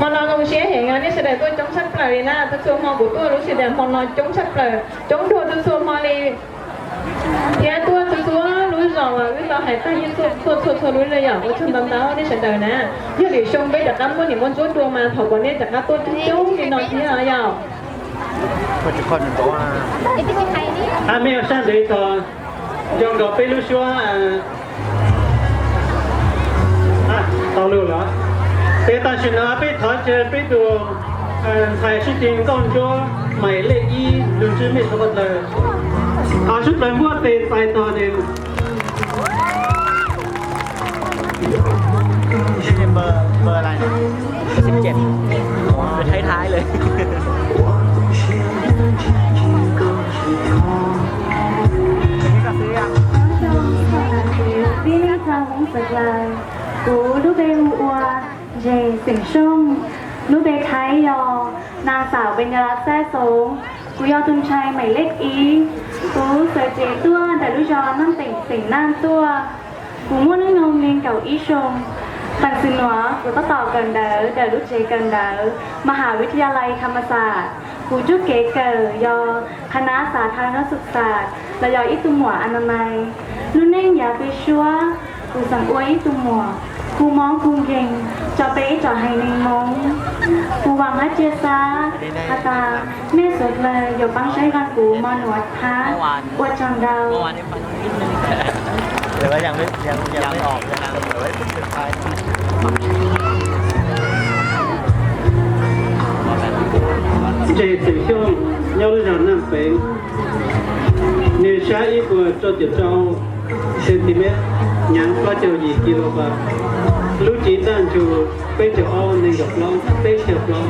Hmo no zoo siab heev, nej sawv daws tuaj coob tshaj plaws li na. Txhua txhua hmo kuv tuaj lub sij hawm hmo no coob tshaj plaws, coob dua txhua txhua hmo li. Thiab tuaj txhua txhua lub zos uas wb tau hais tag yeej tuaj txhua txhua lub li yom. Ua tsaug ntau ntau nej sawv daws na. Yog lwm xyoo peb rov qab muaj niam muaj ntsuab dua mas thov kom nej rov qab tuaj coob coob li no thiab yom. Ab, mej ua sab ntev tog, nco nkaus peb lub suab tau lug lawm. Ces tam sim no peb thov caw peb tus ntxhais sib tw nkauj ntsuab mais lej ib lug ntsib mej suav dlawg. Thov sib tw npuaj tes txais tog nws. Siv tet, thái thái lawm. พี่น้องชาวมงเสกลาย kuv lub npe hu ua Ntses xeem Xyooj, lub npe Thaib yog นางสาว เบญญรัตน์ แทร่โสง, kuv yog tus ntxhais mais lej ib, kuv txawm ces tuaj ntawm lub zos Naj Teem xeem Naj tuaj. Kuv muaj hnub nyoog nees nkaum ib xyoos. Tam sim nuav kuv tab tom kawm ntawv ntawm lub tsev kawm ntawv มหาวิทยาลัยธรรมศาสตร์. Kuv txuj kev kawm yog คณะสาธารณสุขศาสตร์ los yog ib tug muam อนามัย. Lub neej yav peb suab, kuv xav ua ib tug muam hu moob hu nkeeg rau peb ib tsoom haiv neeg Moob. Kuv vam thiab cia xav has tas mej suav dlawg yuav paab saib dlhau kuv moj nuav thab. Ua tsaug ntau. Ntses xeem Xyooj nyob lub zos Naj Peev, nws sab ib puas rau caum rau centimet, hnyav plaub caug yim kilogram, lub cev ntaj ntsug peb caug ob nees nkaum plaub peb caug plaub.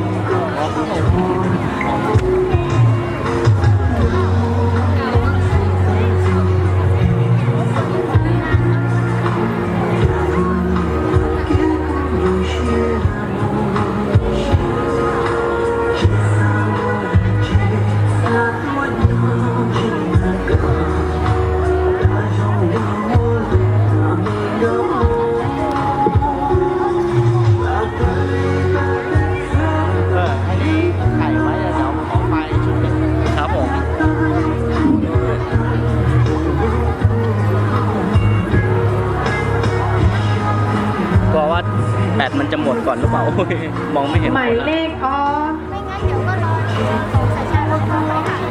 กลัวว่าแบตมันจะหมดก่อนหรือเปล่า มองไม่เห็น หมายเลขออ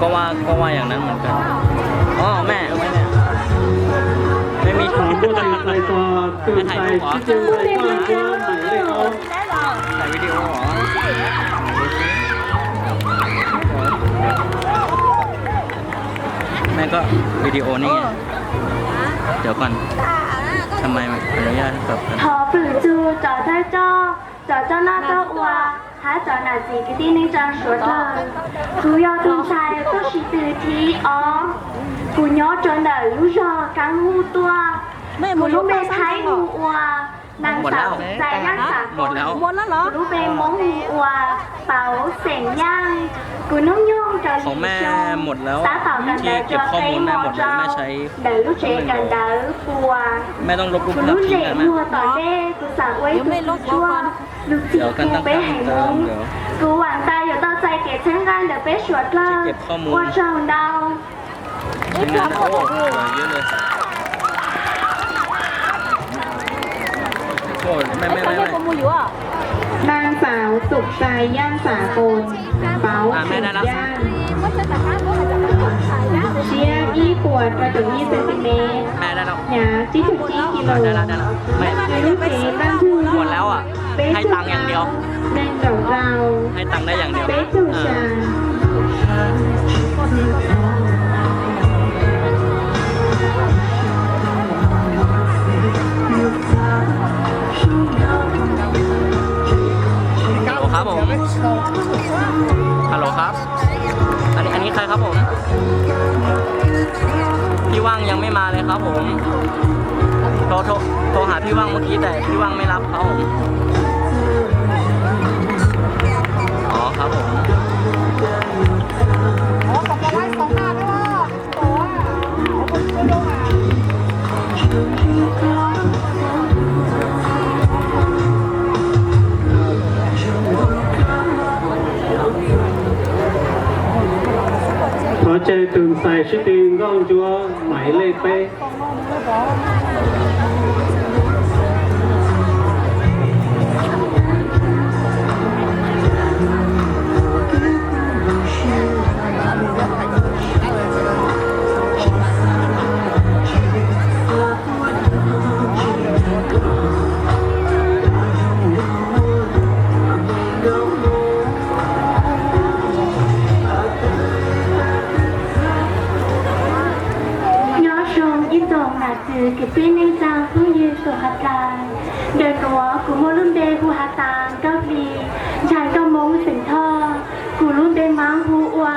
ก็ว่าก็ว่าอย่างนั้นเหมือนกัน อ๋อ แม่ ไม่มี ถ่ายรูปเหรอ ถ่ายวิดีโอเหรอ แม่ก็วิดีโอนี่ไง เดี๋ยวก่อน ทำไมอนุญาตแบบ Thov hwm txug cov thawj coj, cov coj noj coj ua, hab cov nam txiv kwv tij neej tsaa suav dlawg. Kuv yog tus ntxhais tuaj sib tw thib ob. Kuv nyob rua ntawm lub zog Kaab Huj tuaj. Kuv lub npe Thaib hu ua นางสาว Txais Yaaj Xav Koos. Kuv lub npe Moob hu ua Pauv Xeem Yaaj. Kuv hnub nyoog rau yim xyoo, tab tom kawm ntawv rua peb mo rau ntawm lub tsev kawm ntawv Puas. Kuv lub zeem muag tom ntej, kuv xav ua ib tug tub tsuag lug txim pub peb haiv Moob. Kuv vaam ntais yuav tau txais kev txhawb nqaa ntawm peb suav dlawg. Ua tsaug ntau. นางสาว สุขใจ ย่างสากล Pauv Xeem Yaaj, siab ib puas rau caum ib centimet, hnyav tsib caug tsib kilo, lub cev ntaj ntsug peb caug rau, nees nkaum rau, peb caug xya. Hello ครับผม ฮัลโหลครับ อันนี้ อันนี้ใครครับผม พี่ว่างยังไม่มาเลยครับผม โทร โทร โทรหาพี่ว่างเมื่อกี้แต่พี่ว่างไม่รับครับผม อ๋อครับผม อ๋อ ขอไลฟ์สองหน้าด้วยว่า โอ้โห คนช่วยลงอ่ะ Tus ntxhais sib tw Nkauj Ntsuab, mais lej peb. Nyob zoo ib tsoom nam txiv kwv tij neej tsaa phooj ywg suav has tas. Ntawm nuav kuv muaj lub npe hu has tas Nkauj Hli, ntxhais nkauj Moob xeem Thoj. Kuv lub npe Maab hu ua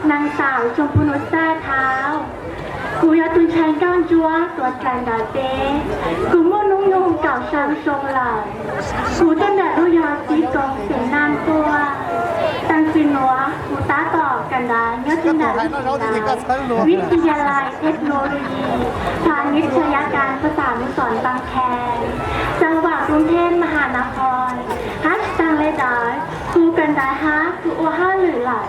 Naag Xaav Tsoom Phu Nub Xaj Thauv. Kuv yog tus ntxhais Nkauj Ntsuab tuav dlaim ntawm peb. Kuv muaj nub nyoog kaum xyaa xyoo lawm. Kuv tej nram lub yog txiv koom xeem Naaj tuaj. Taam sim nuav kuv tab tom kawm ntawv nyob rua nram vib ti ya lais technology, pha nib tsa ya kas pha xav nub tom ntaag khe, tsaang vaam kruv thej ma has nas khos. Hab tsi taag le ntawd, kuv kawm ntawv hab kuv ua hauj lwm lawm.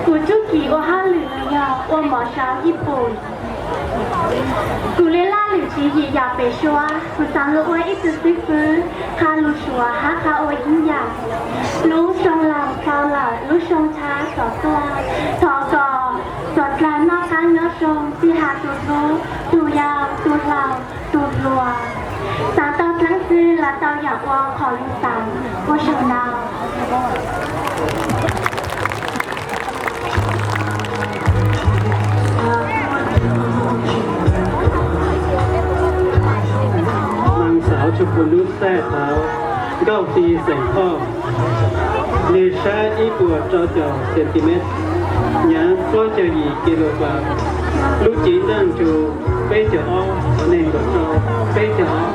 Kuv txuj kis ua hauj lwm nws yog ua mov sau Nyij Pooj. Kuv le laj lwm tswv yim yaam pem suab, kuv xaav lug ua ib tug xib fwb qha lug suav hab qha ua ib yaam. Lub xyoo laug tau lawm, lub xyoo tshab txov tuaj, thov kom suav dlawg noj qaab nyob zoo, txij has tug tub, tug yau, tug hlau, tug hluas, xaav tau dlaab tsi los tau yaam ua qhov lug xaav. Ua tsaug ntau. Naag Xaav Tsoom Phu Nub Xaj Thauv, Nkauj Hli xeem Thoj, nwg sab ib puas rau caum centimeter, hnyav plaub caug yim kilogram, lub cev nraaj nrug peb caug ob, qhov neeg nkaum rau peb caug ob.